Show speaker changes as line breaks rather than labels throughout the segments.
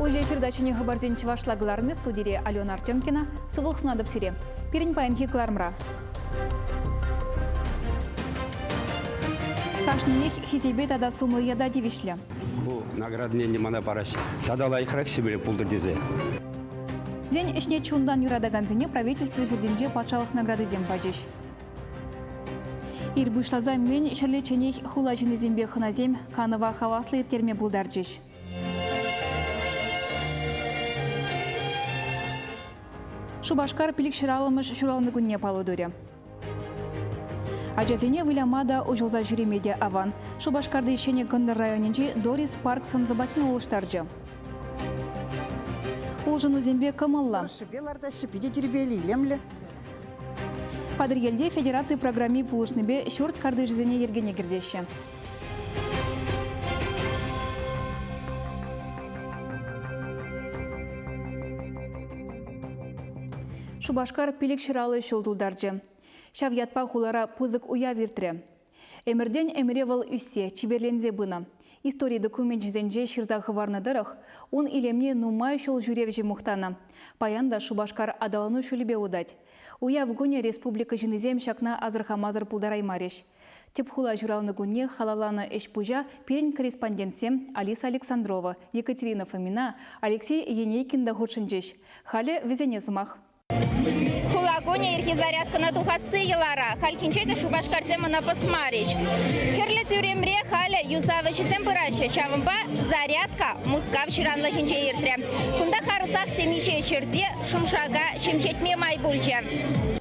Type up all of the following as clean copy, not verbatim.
Уҫӑ эфирта ҫӗнӗ хыпарсен чӑвашла кӑларӑмӗ студире Алена Артемкина. Сывлӑх сунатӑп сире. Пирӗн паянхи кӑларӑмра. Кашниех хисепе тата сумлӑ ята тивӗҫлӗ.
Ку наградӑне ӗнтӗ мана параҫ. Тата лайӑхрах ҫӗмӗле пултӑр тесе.
День ӗҫне чунтан юратакансене правительство ҫуртӗнче патшалӑх наградисем пачӗҫ. Ир пуҫласа мӗн ҫӗрлечченех хула ҫыннисемпе хӑнасем канӑва хаваслӑ ирттерме пултарчӗҫ. Шупашкар пилӗкҫӗраллӑмӗш ҫуралнӑ кунне паллӑ турӗ. Ачасене выляма та, уҫӑлса ҫӳреме те аван. Шупашкарти Ҫӗнӗ Кӑнтӑр районӗнчи Дорис парк сӑн-сӑпатне улӑштарчӗ. Улшӑнусемпе кӑмӑллӑ.
Тӑршшӗпе лартаҫҫӗ, питӗ тирпейлӗ, илемлӗ.
Патӑрьелте федераци программи пулӑшнипе ҫурт картишӗсене йӗркене кӗртеҫҫӗ. Шупашкар пилӗкҫӗраллӑ ҫул тултарчӗ. Ҫав ятпа хулара пысӑк уяв иртрӗ. Ӗмӗртен ӗмӗре вӑл ӳссе, чиперленсе пынӑ. Истори докуменчӗсенче ҫырса хӑварнӑ тӑрӑх, ун илемне нумай ҫул ҫӳревҫӗ мухтанӑ. Паян та Шупашкар аталану ҫулӗпе утать. Уяв кунӗ республика ҫыннисем ҫакна асӑрхамасӑр пултараймарӗҫ. Тӗп хула ҫуралнӑ кунне халалланӑ ӗҫ-пуҫа пирӗн корреспондентсем Алиса Александрова, Екатерина Фомина, Алексей Енейкин та хутшӑнчӗҫ. Халӗ вӗсене сӑмах.
Хула кунӗ ирхи зарядкӑна тухасси йӑлара. Хальхинче те Шупашкарсем ӑна пӑсмарӗҫ. Хӗрлӗ тӳремре халӗ юсав ӗҫӗсем пыраҫҫӗ. Ҫавӑнпа зарядка Мускав ҫыранлӑхӗнче иртрӗ. Кунта харӑсах темиҫе ҫӗрте шӑмшака ҫемҫетме май пулчӗ.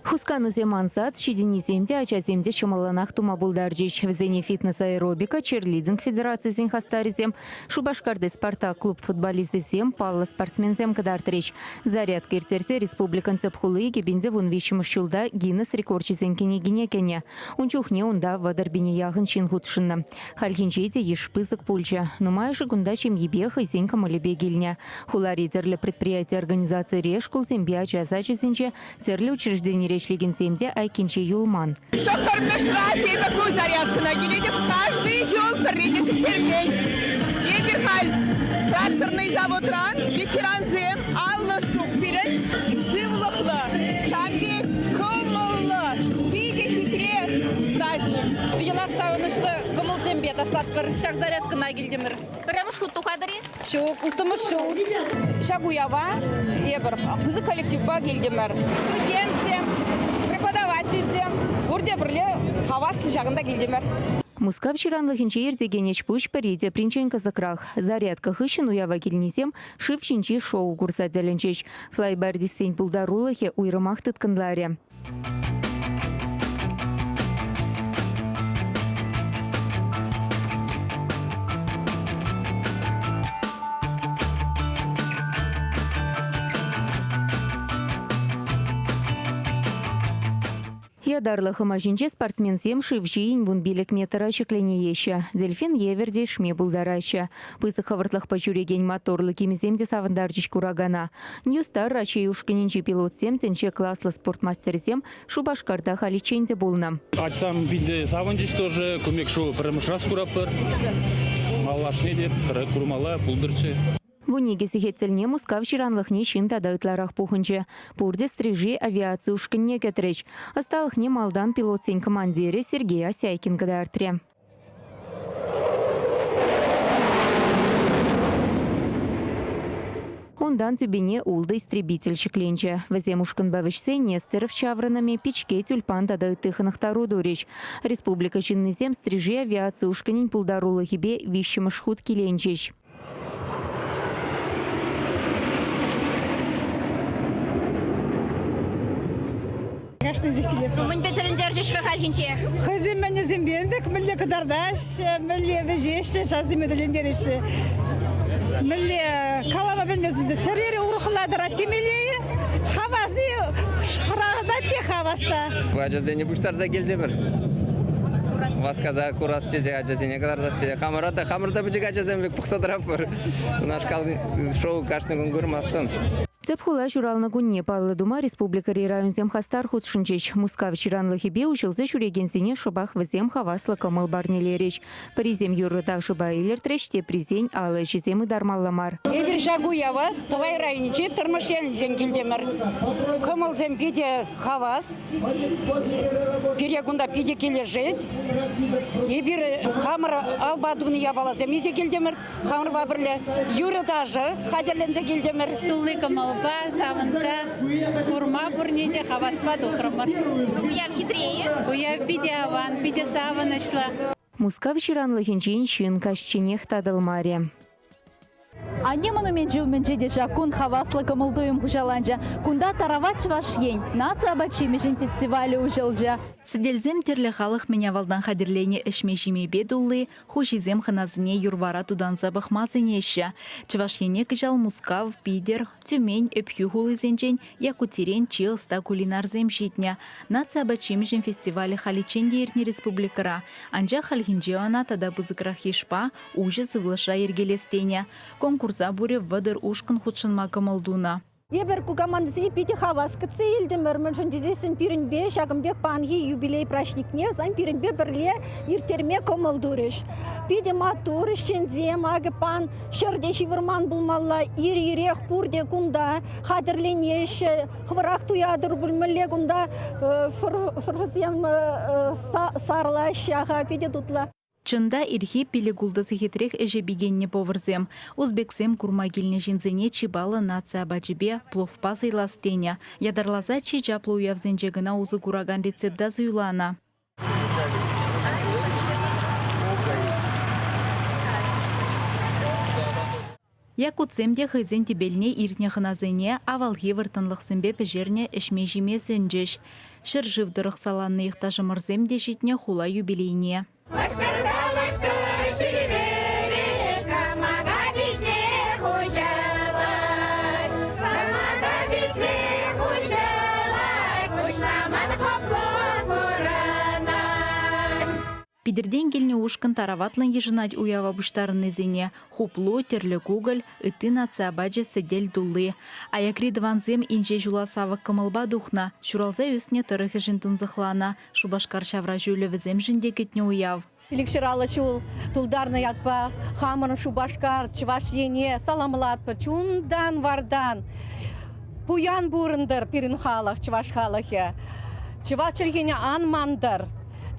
Хусканусем ансат, ҫитӗннисем те, ачасем те ҫӑмӑллӑнах тума пултарчӗҫ. Вӗсене фитнес-аэробика, черлидинг федерацийӗсен хастарӗсем, Шупашкарти «Спартак» клуб футболисчӗсем, паллӑ спортсменсем кӑтартрӗҫ. Зарядка ирттерсе республикӑн тӗп хули 2013 ҫулта Гиннес рекорчӗсен кӗнекине кӗнӗ. Ун чухне унта 30 пине яхӑн ҫын хутшӑннӑ. Хальхинче те йыш пысӑк пулчӗ. Нумайӑшӗ кунта ҫемйипе хӑйсен кӑмӑлӗпе килнӗ. Хулари тӗрлӗ предприяти-организацире, шкулсемпе ача сачӗсенче, тӗрлӗ учрежденире ӗҫлекенсем те айккинче юлман.
Тӑххӑрмӗш класс эпӗ ку зарядкӑна килетӗп. Каждый ҫул пӗрре те сиктермен. Эпир халь тракторный заводран ветерансем 50 штук пирӗн сывлӑхлӑ, ҫав пек кӑмӑллӑ, питӗ хитре праздник.
Йӑлах савӑнӑҫлӑ кӑмӑлсемпе ташлатпӑр. Ҫак зарядкӑна килтӗмӗр.
Пӗрремӗш хут тухатӑр-и?
Ҫук, улттӑмӗш ҫул.
Ҫак уява эпир пысӑк коллективпа килтӗмӗр. Студентсем, преподавательсем пурте пӗрле хаваслӑ ҫакӑнта килтӗмӗр.
Мускав ҫыранлӑхӗнче иртекен ӗҫ-пуҫ пӗри тепринчен кӑсӑкрах. Зарядка хыҫҫӑн уява килнисем шыв ҫинчи шоу курса тӗлӗнчӗҫ. Флайбардистсен пултарулӑхӗ уйрӑмах тыткӑнларӗ. Ятарлӑ хӑма ҫинче спортсменсем шыв ҫийӗн 15 метра ҫӗкленееҫҫӗ. Дельфин евӗр те ишме пултараҫҫӗ. Пысӑк хӑвӑртлӑхпа ҫӳрекен моторлӑ кимӗсем те савӑнтарчӗҫ куракана. Ньюстар Раҫҫей ушкӑнӗнчи пилотсем тӗнче класлӑ спорт мастерӗсем Шупашкарта халиччен те пулнӑ.
Ачасем питӗ савӑнчӗҫ тоже. Кун пек шоу пӗрремӗш раз куратпӑр. Малашне те пӗр курмалла пултӑрччӗ.
12 сехет тӗлне Мускав ҫыранлӑхне ҫын тата ытларах пухӑнчӗ. Пурте Стрижи авиаци ушкӑнне кӗтрӗҫ. Ӑсталӑхне малтан пилотсен командирӗ Сергей Осяйкин кӑтартрӗ. Унтан тӳпене ултӑ истребитель ҫӗкленчӗ. Вӗсем ушкӑнпа вӗҫсе Нестеров ҫаврӑнӑмӗ, пичке, тюльпан тата ытти хӑнӑхтару турӗҫ. Республика ҫыннисем Стрижи авиаци ушкӑнӗн пултарулӑхӗпе виҫҫӗмӗш хут киленчӗҫ.
Кашнинчех килет.
Ну, мӗнпе тӗлӗнтерчӗҫ-ха хальхинче?
Хӑйсем мӗнӗсемпе ӗнтӗ мӗнле кӑтартаҫҫӗ, мӗнле вӗҫеҫҫӗ, ҫавсене тӗлӗнтереҫҫӗ. Мӗнле калама пӗлмесен те чӗрере урӑхла тӑрать темелле-и? Хавас-и? Хӑратать те хавас та.
Ачасене пуҫтарса килтӗмӗр. Васкаса курас тесе ачасене кӑтартас тесе. Хамӑра та хамӑр та пӗчӗк ачасем пек пӑхса тӑратпӑр. Унашкал шоу кашни кун курмастӑн.
Тӗп хула ҫуралнӑ кунне паллӑ тума республикӑри районсем хастар хутшӑнчӗҫ. Мускав ҫыранлӑхӗпе уҫӑлса ҫӳрекенсене шӑпах вӗсем хаваслӑ кӑмӑл парнелерӗҫ. Пӗрисем юрӑ-ташӑпа илӗртрӗҫ, теприсен алӑ ӗҫӗсем ытармалла мар.
Эпир ҫак уява Тӑвай районӗнчи Тӑрмӑш ялӗнчен килтӗмӗр. Кӑмӑлсем питӗ хавас. Пире кунта питӗ килӗшет. Эпир хамӑр алпа тунӑ япаласем илсе килтӗмӗр. Хамӑрпа пӗрле юрӑ-ташӑ хатӗрленсе килтӗмӗр.
Тулли кӑмӑлпа, савӑнса курма пурне те хаваспа тухрӑмӑр.
Уяв хитре-и?
Уяв питӗ аван, питӗ савӑнӑҫлӑ.
Мускав ҫыранлӑхӗнчен ҫын каҫченех татӑлмарӗ.
Анне монуменчӗ умӗнче те ҫак кун хаваслӑ кӑмӑл-туйӑм хуҫаланчӗ. Кунта Тарават Чӑваш Ен наци апат-ҫимӗҫӗн фестивалӗ уҫӑлчӗ.
Сӗтелсем тӗрлӗ халӑх мӗн авалтан хатӗрленӗ ӗҫме-ҫимепе тулли, Хуҫисем хӑнасене юр-вара тутанса пӑхма сӗнеҫҫӗ. Чӑваш Ене кӑҫал Мускав, Питӗр, Тюмень, Ӗпхӳ хулисенчен, Якутирен чи ӑста кулинарсем ҫитнӗ. Наци апат-ҫимӗҫӗн фестивалӗ халиччен те иртнӗ республикӑра. Анчах хальхинче ӑна тата пысӑкрах йышпа, уҫӑ сывлӑшра йӗркелес тенӗ. Конкурса пурӗ 30 ушкӑн хутшӑнма кӑмӑл тунӑ.
Эпир ку командӑсене питӗ хавас кӗтсе илтӗмӗр, мӗншӗн тесессӗн пирӗнпе ҫакӑн пек паянхи юбилей праҫникне пирӗнпе пӗрле ирттерме кӑмӑл турӗҫ. Питӗ маттур ӗҫченсем, акӑ пан ҫӗрте ҫывӑрман пулмалла, ир-ирех пурте кунта хатӗрленеҫҫӗ. Хӑвӑрах туятӑр пуль, мӗнле кунта шӑршӑсем сарӑлаҫҫӗ, аха, питӗ тутлӑ.
Чӑн та, ирхи пилӗк-ултӑ сехетрех ӗҫе пикеннӗ поварсем. Узбексем курма килнӗ ҫынсене чи паллӑ наци апачӗпе пловпа сӑйлас тенӗ. Ятарласа чи чаплӑ уявсенче кӑна усӑ куракан рецепта суйланӑ. Якутсем те хӑйсен тӗпелне иртнӗ хӑнасене авалхи вӑрттӑнлӑхсемпе пӗҫернӗ ӗҫме-ҫиме сӗнчӗҫ. Ҫӗршыв тӑрӑх саланнӑ йӑхташӑмӑрсем те ҫитнӗ хула юбилейне. Питӗртен килнӗ ушкӑн тараватлӑн йышӑнать уява пуҫтарӑннисене. Хуплу, тӗрлӗ кукӑль, ытти наци апачӗ сӗтел тулли. Аякри тӑвансем инҫе ҫула савӑк кӑмӑлпа тухнӑ, ҫуралса ӳснӗ тӑрӑхӗшӗн тунсӑхланӑ. Шупашкар ҫавра ҫулӗ вӗсемшӗн те кӗтнӗ уяв.
Пилӗкҫӗр ҫул тултарнӑ ятпа хамӑрӑн Шупашкар, Чӑваш Ене саламлатпӑр чунтан-вартан. Пуян пурӑнтӑр пирӗн халӑх, чӑваш халӑхӗ. Чӑваш чӗлхине ан мантӑр.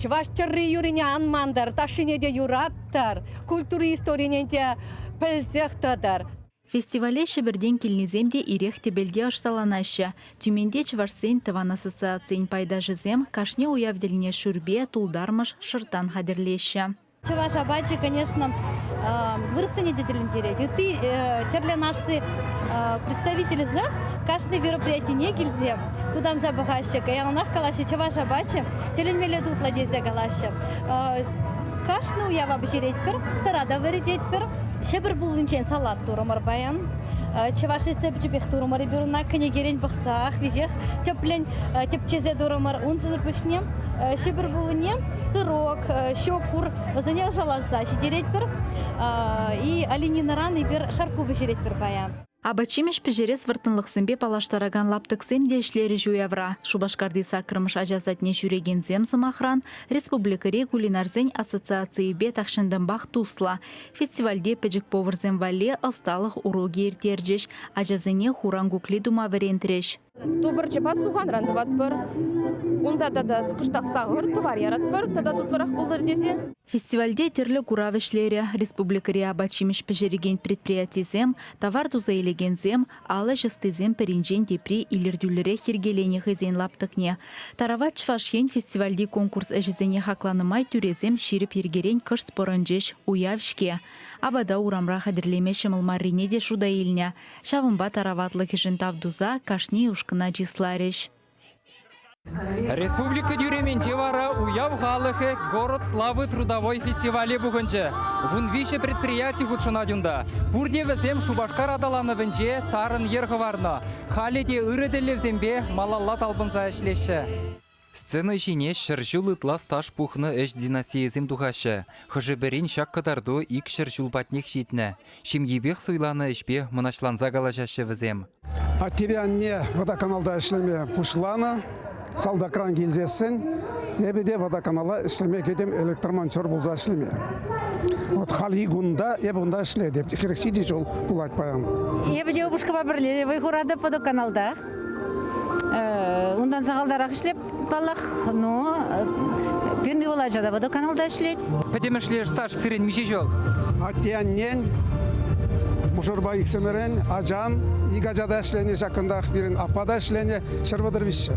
Чӑваш тӗрри-юррине ан мантӑр, ташшине те юраттӑр, культура историне те пӗлсех тӑтӑр.
Фестивале Ҫӗпӗртен килнисем те ирех тӗпелте ӑшталанаҫҫӗ. Тюменьте чӑвашсен тӑван ассоциацийӗн пайташӗсем кашни уяв тӗлне шӳрпе, тултармӑш, шӑрттан хатӗрлеҫҫӗ.
Чӑваш апачӗ, конечно, вырӑссене те тӗлӗнтерет. Ытти тӗрлӗ наци представителӗсем кашни мероприятине килсе тутанса пӑхаҫҫӗ. Яланах калаҫҫӗ, чӑваш апачӗ тӗлӗнмелле тутлӑ тесе калаҫҫӗ. Кашни уява пӗҫеретпӗр, сӑра та вӗрететпӗр. Ҫӗпӗр пуллинчен салат турӑмӑр паян. Чӑваш рецепчӗпех турӑмӑр эпир ӑна кӗнекерен пӑхсах веҫех тӗплӗн тӗпчесе турӑмӑр. Унсӑр пуҫне Ҫӗпӗр пуллине сырок, ҫокур вӗсене ӑшаласа ҫитеретпӗр. И оленинӑран эпир шаркку пӗҫеретпӗр паян.
Апат-ҫимӗҫ пӗҫерес вӑрттӑнлӑхсемпе паллаштаракан лаптӑксем те ӗҫлерӗҫ уявра. Шупашкарти саккӑрмӗш ача садне ҫӳрекенсем, сӑмахран, республикӑри кулинарсен ассоциацийӗпе тахҫантанпах туслӑ. Фестивальте пӗчӗк поварсем валли ӑсталӑх урокӗ ирттерчӗҫ, ачасене хуран кукли тума вӗрентрӗҫ.
Тупӑрчӑпа суханран тӑватпӑр. Унта тата кӑштах сахӑр, тӑвар яратпӑр тата тутлӑрах пултӑр тесе.
Фестивальте тӗрлӗ курав ӗҫлерӗ. Республикӑри апат-ҫимӗҫ пӗҫерекен предприятисем, тавар туса илекенсем, ал ӗҫ ӑстисем пӗринчен тепри илӗртӳллӗрех йӗркеленӗ хӑйсен лаптӑкне. Тарават Чӑваш Ен фестивальти конкурс ӗҫӗсене хакланӑ май тӳресем ҫирӗп йӗркерен кӑшт пӑрӑнчӗҫ. Уяв-ҫке. Апата урамра хатӗрлеме ҫӑмӑл маррине те шута илнӗ. Ҫавӑнпа тараватлӑхӗшӗн тав туса кашни ушкӑна чысларӗҫ.
Республика тӳремӗнче вара уяв халӑхӗ «Город славы трудовой» фестивале пухӑнчӗ. 13 предприяти хутшӑнать унта. Пурте вӗсем Шупашкар аталанӑвӗнче тарӑн йӗр хӑварнӑ. Халӗ те ырӑ тӗллевсемпе малалла талпӑнса ӗҫлеҫҫӗ. Сцена ҫине 100 ҫул ытла стаж пухнӑ ӗҫ династийӗсем тухаҫҫӗ. Хӑшӗ-пӗрин ҫак кӑтарту 200 ҫул патнех ҫитнӗ. Ҫемйипех суйланӑ ӗҫпе мӑнаҫланса калаҫаҫҫӗ вӗсем.
Аттепе анне водоканалта ӗҫлеме пуҫланӑ. Салтакран килсессӗн эпӗ те водоканала ӗҫлеме кӗтӗм электромонтер пулса ӗҫлеме. Вот хальхи кунта эпӗ унта ӗҫлетӗп. 47 ҫул пулать паян.
Эпӗ те упӑшкапа пӗрле вӑй хуратӑп водоканалта. Унтан сахалтарах ӗҫлеп, паллах, но пирӗн ывӑл ача та водоканалта ӗҫлет.
Пӗтӗмӗшле стаж сирӗн миҫе ҫул?
Атте-аннен, мӑшӑрпа иксӗмӗрӗн, ачан, ик ача та ӗҫленӗ ҫакӑнтах, пирӗн аппа та ӗҫленӗ, 133.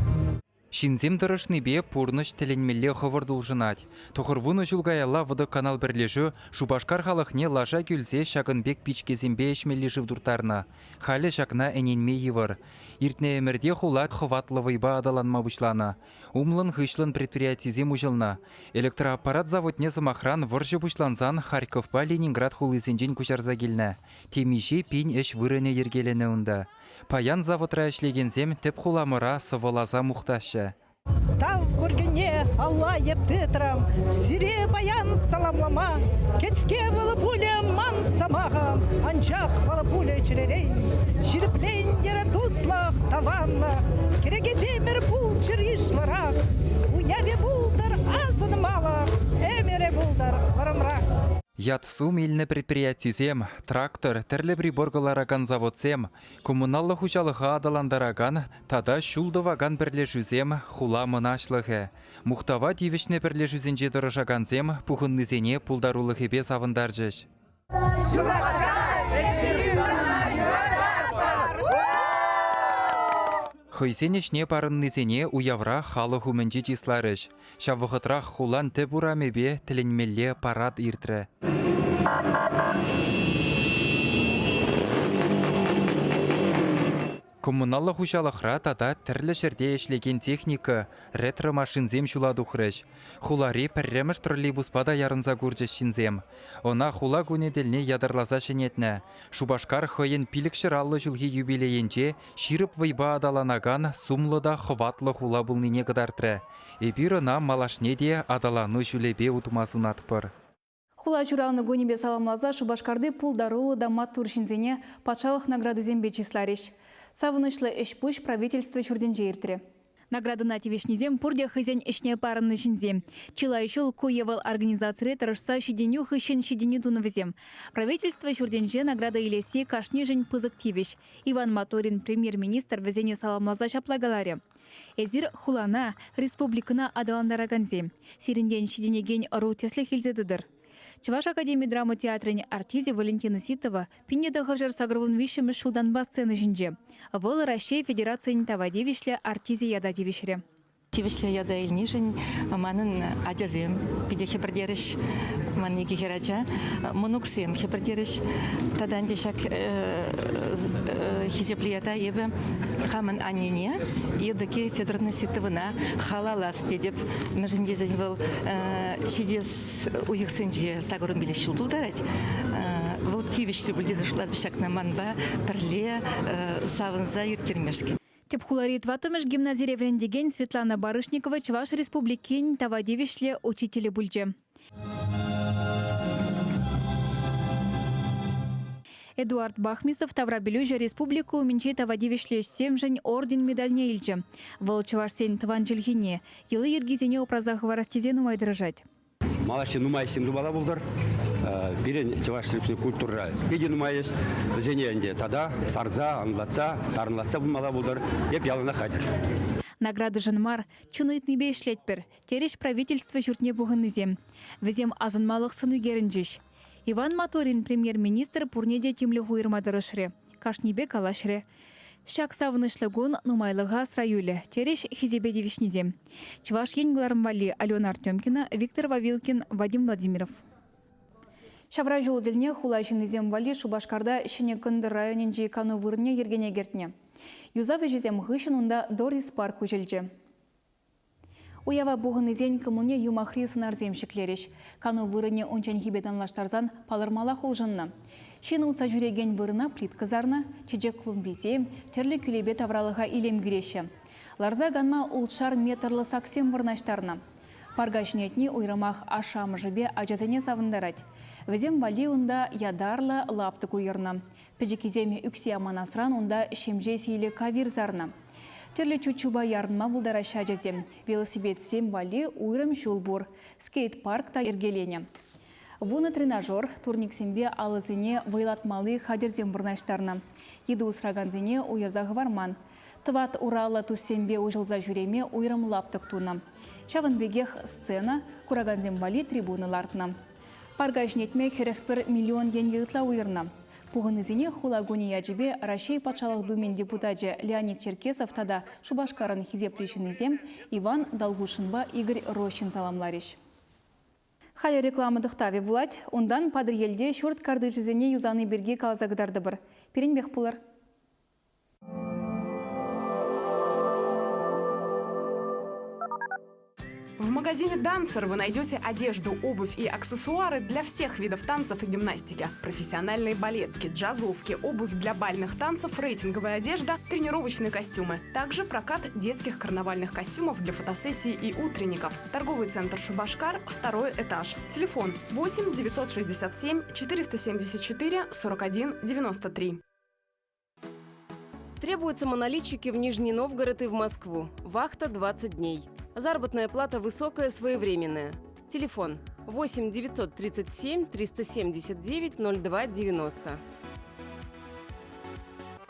Ҫынсем тӑрӑшнипе пурнӑҫ тӗлӗнмелле хӑвӑрт улшӑнать. Тӑхӑрвунӑ ҫул каялла Водоканал пӗрлешӳ Шупашкар халӑхне лаша кӳлсе ҫакӑн пек пичкесемпе ӗҫмелли шыв турттарнӑ. Халӗ ҫакна ӗненме йывӑр. Иртнӗ ӗмӗрте хула хӑватлӑ вӑйпа аталанма пуҫланӑ. Умлӑн-хыҫлӑн предприятисем уҫӑлнӑ. Электроаппарат заводне, сӑмахран, вӑрҫӑ пуҫлансан Харьковпа Ленинград хулисенчен куҫарса килнӗ. Темиҫе пин ӗҫ вырӑнӗ йӗркеленӗ унта. Паян заводра ӗҫлекенсем тӗп хуламӑра сӑвӑласа мухтаҫҫӗ.
Тав куркине алла эп тытрӑм, сире паян саламлама. Кӗске вӑл пулӗ ман сӑмахӑм, анчах вӑл пулӗ чӗререн. Ҫирӗплентӗр туслӑх, тӑванлӑх, кӗрекесемӗр пулччӑр йышлӑрах. Уявӗ пултӑр асӑнмалӑх, ӗмӗрӗ пултӑр вӑрӑмрах.
Ят-сум илнӗ предприятисем, трактор, тӗрлӗ прибор кӑларакан заводсем, коммуналлӑ хуҫалӑха аталантаракан тата ҫул тӑвакан пӗрлешӳсем хула мӑнаҫлӑхӗ. Мухтава тивӗҫнӗ пӗрлешӳсенче тӑрӑшакансем пухӑннисене пултарулӑхӗпе савӑнтарчӗҫ.
Шупашкар, эпир сана юрататпӑр!
Хӑйсен ӗҫне парӑннисене уявра халӑх умӗнче чысларӗҫ. Ҫав вӑхӑтрах хулан тӗп урамӗпе тӗлӗнмелле парад иртрӗ. Коммуналлӑ хуҫалӑхра тата тӗрлӗ ҫӗрте ӗҫлекен техника, ретро-машинсем ҫула тухрӗҫ. Хулари пӗрремӗш троллейбуспа та ярӑнса курчӗҫ ҫынсем. Ӑна хула кунӗ тӗлне ятарласа ҫӗнетнӗ. Шупашкар хӑйӗн 550 ҫулхи юбилейӗнче ҫирӗп вӑйпа аталанакан сумлӑ та хӑватлӑ хула пулнине кӑтартрӗ. Эпир ӑна малашне те аталану ҫулӗпе утма сунатпӑр.
Хула ҫуралнӑ кунӗпе саламласа Шупашкарти пултаруллӑ та маттур ҫынсене патшалӑх наградисемпе чысларӗҫ. Савӑнӑҫлӑ ӗҫ-пуҫ правительство ҫуртӗнче иртрӗ. Наградӑна тивӗҫнисем пурте хӑйсен ӗҫне парӑннӑ ҫынсем. Чылай ҫул ку е вӑл организацире тӑрӑшса ҫитӗнӳ хыҫҫӑн ҫитӗнӳ тунӑ вӗсем. Правительство ҫуртӗнче награда илесси кашнишӗн пысӑк тивӗҫ. Иван Моторин премьер-министр вӗсене саламласа ҫапла каларӗ. Эсир хулана, республикӑна аталантаракансем. Сирӗнтен ҫитӗнекен ӑру тӗслӗх илсе тӑтӑр. Чӑваш академи драма театрӗн артисчӗ Валентина Ситова 1983-мӗш ҫултанпа сцена ҫинче. Вӑл Раҫҫей Федерацийӗн тава тивӗҫлӗ артисчӗ ята тивӗҫрӗ.
Тивӗҫлӗ ята илнишӗн манӑн ачасем питӗ хӗпӗртерӗҫ. Ман икӗ хӗрача, мӑнуксем хӗпӗртерӗҫ. Тата ӗнтӗ ҫак хисеплӗ ята эпӗ хамӑн аннене Евдокия Федоровна Ситовӑна халаллас тетӗп. Мӗншӗн тесен вӑл ҫитес уйӑхсенче 85 ҫул тултарать. Вӑл тивӗҫлӗ пуль тесе шутлатӑп ҫакна манпа пӗрле савӑнса ирттермешкӗн.
Тӗп хулари тӑваттӑмӗш гимназире вӗрентекен Светлана Барышникова Чӑваш Республикин тава тивӗҫлӗ учителӗ пулчӗ. Эдуард Бахмисов таврапӗлӳҫӗ республика умӗнчи тава тивӗҫлӗ ӗҫсемшӗн орден медальне илчӗ. Вӑл чӑвашсен тӑван чӗлхине, йӑли-йӗркисене упраса хӑварас тесе нумай тӑрӑшать.
Малашне нумай ӗҫсем тумалла пултӑр. Пирӗн чӑваш культурӑра питӗ нумай ӗҫ. Вӗсене ӗнтӗ тата сарса, ӑнлатса, тарӑнлатса пымалла пултӑр. Эп яланах хатӗр.
Наградӑшӑн мар, чун ыйтнипе ӗҫлетпӗр, терӗҫ правительство ҫуртне пухӑннисем. Вӗсем асӑнмалӑх сӑн ӳкерӗнчӗҫ. Иван Моторин премьер-министр пурне те тимлӗх уйӑрма тӑрӑшрӗ, кашнипе калаҫрӗ. Ҫак савӑнӑҫлӑ кун нумайлӑха асра юлӗ, терӗҫ хисепе тивӗҫнисем. Чӑваш Ен кӑларӑм валли Алена Артемкина, Виктор Вавилкин, Вадим Владимиров. Ҫавра ҫул тӗлне хула ҫыннисем валли Шупашкарта Ҫӗнӗ Кӑнтӑр районӗнчи кану вырӑнне йӗркене кӗртнӗ. Юсав ӗҫӗсем хыҫҫӑн унта Дорис парк уҫӑлчӗ. Уява пухӑннисен кӑмӑлне юмахри сӑнарсем ҫӗклерӗҫ. Кану вырӑнӗ унчченхипе танлаштарсан палӑрмаллах улшӑннӑ. Ҫын утса ҫӳрекен вырӑна плитка сарнӑ, чечек клумбисем, тӗрлӗ кӳлепе тавралӑха илем кӳреҫҫӗ. Ларса канма ултшар метрлӑ саксем вырнаҫтарнӑ. Парка ҫӗнетни уйрӑмах ашшӗ-амӑшӗпе ачасене савӑнтарать. Вӗсем валли унта ятарлӑ лаптӑк уйӑрнӑ. Пӗчӗккисем ӳксе аманасран унта ҫемҫе сийлӗ кавир сарнӑ. Тӗрлӗ чуччупа ярӑнма пултараҫҫӗ ачасем. Велосипедсем валли уйрӑм ҫул пур. Скейт-парк та йӗркеленӗ. Вунӑ тренажер, турниксемпе алӑсене вӑйлатмалли хатӗрсем вырнаҫтарнӑ. Йытӑ усракансене уйӑрса хӑварман. Тӑват ураллӑ туссемпе уҫӑлса ҫӳреме уйрӑм лаптӑк тунӑ. Ҫавӑн пекех сцена, куракансем валли трибуна лартнӑ. Парка ҫӗнетме 41 миллион тенкӗ ытла уйӑрнӑ. Пухӑннисене хула кунӗ ячӗпе Раҫҫей Патшалӑх Думин депутачӗ Леонид Черкесов тата Шупашкарӑн хисеплӗ ҫыннисем Иван Долгушинпа Игорь Рощин саламларӗҫ. Халӗ реклама тӑхтавӗ пулать. Унтан Патӑрьелте ҫурт картишӗсене юсани пирки каласа кӑтартӑпӑр. Пирӗнпех пулӑр.
В магазине «Дансер» вы найдете одежду, обувь и аксессуары для всех видов танцев и гимнастики. Профессиональные балетки, джазовки, обувь для бальных танцев, рейтинговая одежда, тренировочные костюмы. Также прокат детских карнавальных костюмов для фотосессий и утренников. Торговый центр «Шубашкар», второй этаж. Телефон 8 967 474 41 93.
Требуются монолитчики в Нижний Новгород и в Москву. Вахта 20 дней. Заработная плата высокая, своевременная. Телефон 8 937 379 02 90.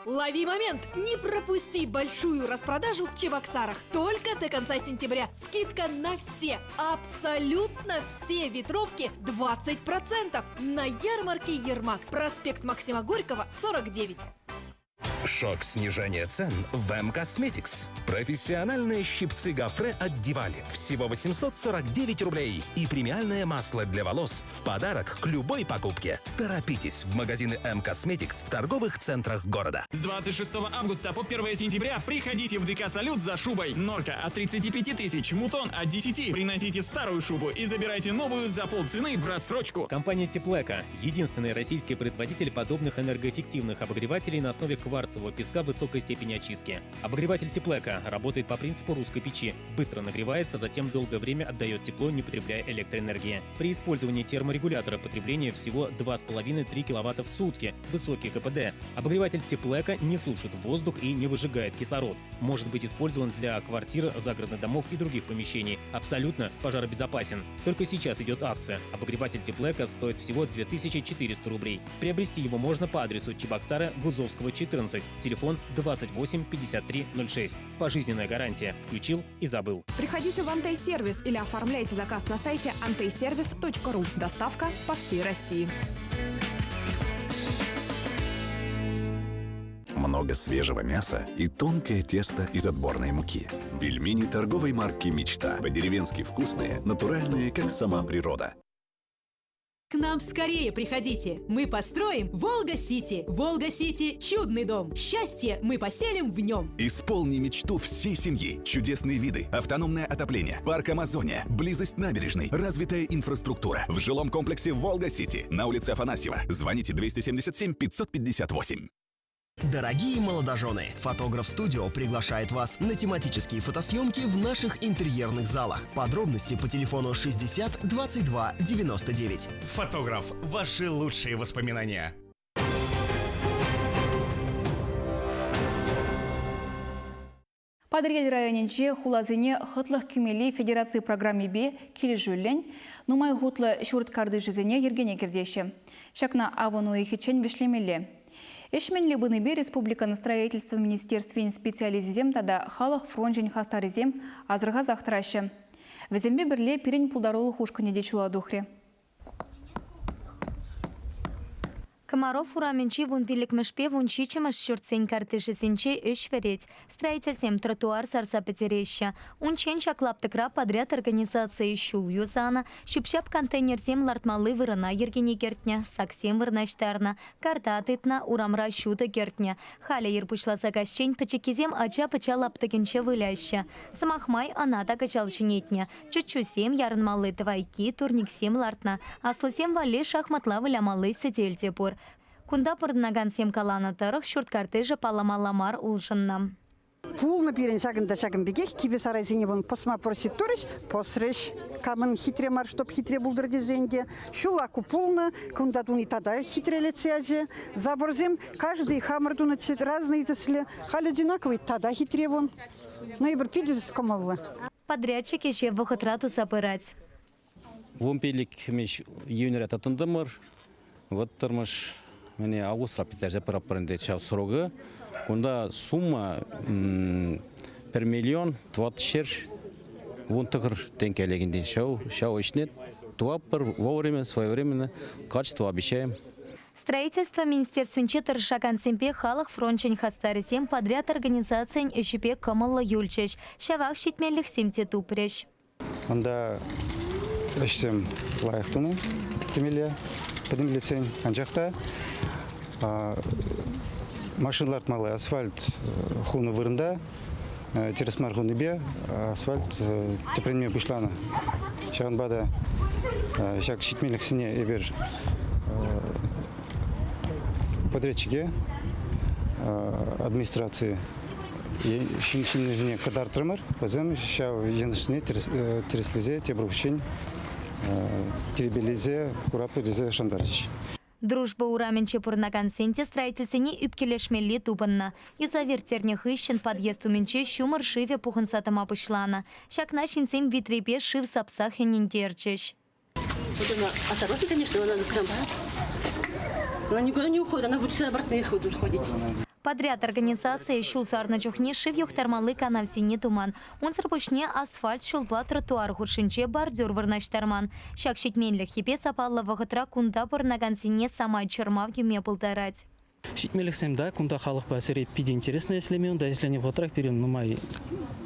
Лови момент! Не пропусти большую распродажу в Чебоксарах. Только до конца сентября. Скидка на все, абсолютно все ветровки 20%. На ярмарке Ермак. Проспект Максима Горького, 49.
Шок снижения цен в М-Косметикс. Профессиональные щипцы Гофре от Дивали. Всего 849 рублей. И премиальное масло для волос в подарок к любой покупке. Торопитесь в магазины М-Косметикс в торговых центрах города.
С 26 августа по 1 сентября приходите в ДК «Салют» за шубой. Норка от 35 тысяч, мутон от 10. Приносите старую шубу и забирайте новую за полцены в рассрочку.
Компания «Теплэко» – единственный российский производитель подобных энергоэффективных обогревателей на основе кварцевого песка высокой степени очистки. Обогреватель «Теплэко» работает по принципу русской печи. Быстро нагревается, затем долгое время отдает тепло, не потребляя электроэнергии. При использовании терморегулятора потребление всего 2,5-3 киловатта в сутки, высокий КПД. Обогреватель «Теплэко» не сушит воздух и не выжигает кислород. Может быть использован для квартир, загородных домов и других помещений. Абсолютно пожаробезопасен. Только сейчас идет акция. Обогреватель «Теплэко» стоит всего 2400 рублей. Приобрести его можно по адресу Чебоксары, Гузовского, 14. Телефон 28 53 06. Пожизненная гарантия. Включил и забыл.
Приходите в Антей-сервис или оформляйте заказ на сайте anteyservice.ru. Доставка по всей России.
Много свежего мяса и тонкое тесто из отборной муки. Пельмени торговой марки «Мечта». По-деревенски вкусные, натуральные, как сама природа.
К нам скорее приходите. Мы построим Волга-Сити. Волга-Сити – чудный дом. Счастье мы поселим в нем.
Исполни мечту всей семьи. Чудесные виды, автономное отопление, парк Амазония, близость набережной, развитая инфраструктура. В жилом комплексе «Волга-Сити» на улице Афанасьева. Звоните 277 558.
Дорогие молодожены, Фотограф Студио приглашает вас на тематические фотосъемки в наших интерьерных залах. Подробности по телефону 60 22 99.
Фотограф. Ваши лучшие воспоминания.
Патӑрьел районӗнче хуласене хӑтлӑх кӳмелли федераци программипе килӗшӳллӗн нумай хутлӑ ҫурт картишӗсене йӗркене кӗртеҫҫӗ. Ҫакна авӑн уйӑхӗччен вӗҫлемелле. Ӗҫ мӗнле пынипе республикӑн строительство министерствин специалисчӗсем тата халӑх фрончӗн хастарӗсем асӑрхасах тӑраҫҫӗ. Вӗсемпе пӗрле пирӗн пултарулӑх ушкӑнӗ те ҫула тухрӗ.
Комаров урамӗнчи вунпиллӗкмӗшпе вунҫиччӗмӗш ҫуртсен картишӗсенче ӗҫ вӗрет. Строительсем тротуар сарса пӗтереҫҫӗ. Унччен ҫак лаптӑкра подряд организацийӗ ҫул юсанӑ, ҫӳп-ҫап контейнерсем лартмалли вырӑна йӗркене кӗртнӗ, саксем вырнаҫтарнӑ, карта тытнӑ, урамра ҫутӑ кӗртнӗ. Халӗ ир пуҫласа каҫчен пӗчӗккисем ача-пӑча лаптӑкӗнче выляҫҫӗ. Сӑмах май, ӑна та кӑҫал ҫӗнетнӗ. Чуччусем, ярӑнмалли тӑвайкки, турниксем лартнӑ. Аслисем валли шахматла вылямалли сӗтел те пур. Кунта пурӑнакансем каланӑ тӑрӑх, ҫурт картишӗ палламалла мар улшӑннӑ.
Пулнӑ пирӗн ҫакӑнта ҫакӑн пекех кивӗ сарайсене вон пӑсма просить турӗҫ, пӑсрӗҫ. Камӑн хитре мар, чтоб хитре пултӑр тесен те. Ҫулла ку пулнӑ, кунта туни тата хитрелетсе ячӗ. Заборсем каждый хамӑр тунӑ разные тӗслӗ. Халь одинаковый тата хитре вон. Ноябрь питӗ кӑмӑллӑ.
Подрядчик ӗҫе вӑхӑтра туса пырать.
15-мӗш июньре тытӑнтӑмӑр. Вӑттӑрмӗш мӗне августра пӗтерсе пыратпӑр ӗнтӗ ҫав срокӗ. Кунта сумма 1 миллион 400 19 тенкӗ лекен ҫав, ҫав ӗҫне тӑватпӑр вовремя, своевременно, качество обещаем.
Строительство министерствинче тӑрӑшакансемпе халӑх фрончӗн хастарӗсем подряд организацийӗн ӗҫӗпе кӑмӑллӑ юлчӗҫ. Ҫавах ҫитменлӗхсем те тупрӗҫ.
Унта ӗҫсем лайӑх тунӑ темелле пӗтӗмлетсен. Анчах та машина лартмалли асфальт хунӑ вырӑнта тӗрӗс мар хунипе асфальт тӗпренме пуҫланӑ. Ҫавӑнпа та ҫак ҫитменлӗхсене эпир подрядчике администраци ҫын ҫыннисене кӑтартрӑмӑр. Вӗсем ҫав йӑнӑшне тӗрӗслесе тепӗр хутчен тирпейлесе хуратпӑр тесе шантарчӗҫ.
Дружба урамӗнче пурӑнакансен те строительсене ӳпкелешмелли тупӑннӑ. Юсав ирттернӗ хыҫҫӑн подъезд умӗнче ҫумӑр шывӗ пухӑнса тӑма пуҫланӑ. Ҫакна ҫынсем витрепе шыв сапсах ӗнентерчӗҫ.
Вот она осторожно, конечно, она прям... Она никуда не уходит, она будет всегда обратно их тут ходить.
Подряд организацийӗ ҫул сарнӑ чухне шыв юхтармалли канавсене туман. Унсӑр пуҫне асфальт ҫулпа тротуар хушшинче бордюр вырнаҫтарман. Ҫак ҫитменлӗх йӗпе-сапаллӑ вӑхӑтра кунта пурӑнакансене самай чӑрмав кӳме пултарать.
Ҫитмелӗхсем да, кунта халӑхпа сире питӗ интересно ӗҫлеме. Унта ӗҫленӗ вӑхӑтрах пирӗн нумай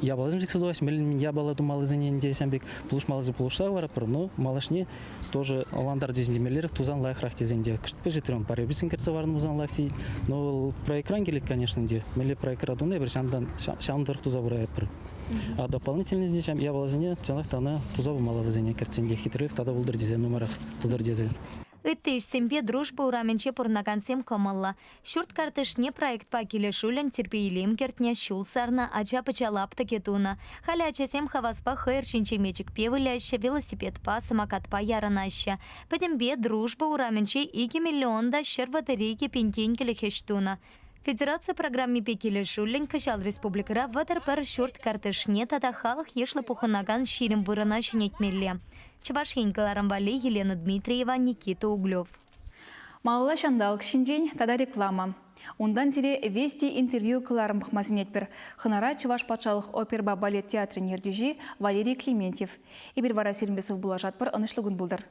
япаласем сиксе тухаҫҫӗ. Мӗн япала тумаллисене ӗнтӗ ҫавӑн пек пулӑшмаллисем пулӑшса хӑваратпӑр. Но малашне тоже ӑнлантар тесен темеллерех, тусан лайӑхрах тесен те. Кӑшт пӗҫӗтрӗм, пареписем кӗртсе хӑварнӑ пулсан лайӑх сидит. Но вӑл проектран килет, конечно, ӗнтӗ. Мӗнле проектра тунӑ эпир ҫавӑнтан ҫавӑн тӑрӑх туса пыраятпӑр. А дополнительно здесь япаласене чӑнах та ӑна туса пымалла вӗсене кӗртсен те хитререх тата пултӑр тесе, нумайрах тутӑр тесе.
Ытти ӗҫсемпе Дружба урамӗнче пурӑнакансем кӑмӑллӑ. Ҫурт картишне проектпа килӗшӳллӗн тирпей-илем кӗртнӗ, ҫул сарнӑ, ача-пӑча лаптӑкӗ тунӑ. Халӗ ачасем хаваспа хӑйӑр ҫинче мечӗкпе выляҫҫӗ, велосипедпа, самокатпа ярӑнаҫҫӗ. Пӗтӗмпе Дружба урамӗнче 2 миллион та 132 пин тенкӗлӗх ӗҫ тунӑ. Федераци программипе килӗшӳллӗн кӑҫал республикӑра 31 ҫурт картишне тата халӑх йышлӑ пухӑнакан 20 вырӑна ҫӗнетмелле. Чӑваш Ен кӑларӑм валли Елена Дмитриева, Никита Углев.
Малалла ҫанталӑк ҫинчен тата реклама. Унтан сире «Вести» интервью кӑларӑм пӑхма сӗнетпӗр. Хӑнара Чӑваш патшалӑх оперӑпа балет театрӗн ертӳҫи Валерий Клементьев. Эпир вара сирӗнпе сывпуллашатпӑр, ӑнӑҫлӑ кун пултӑр.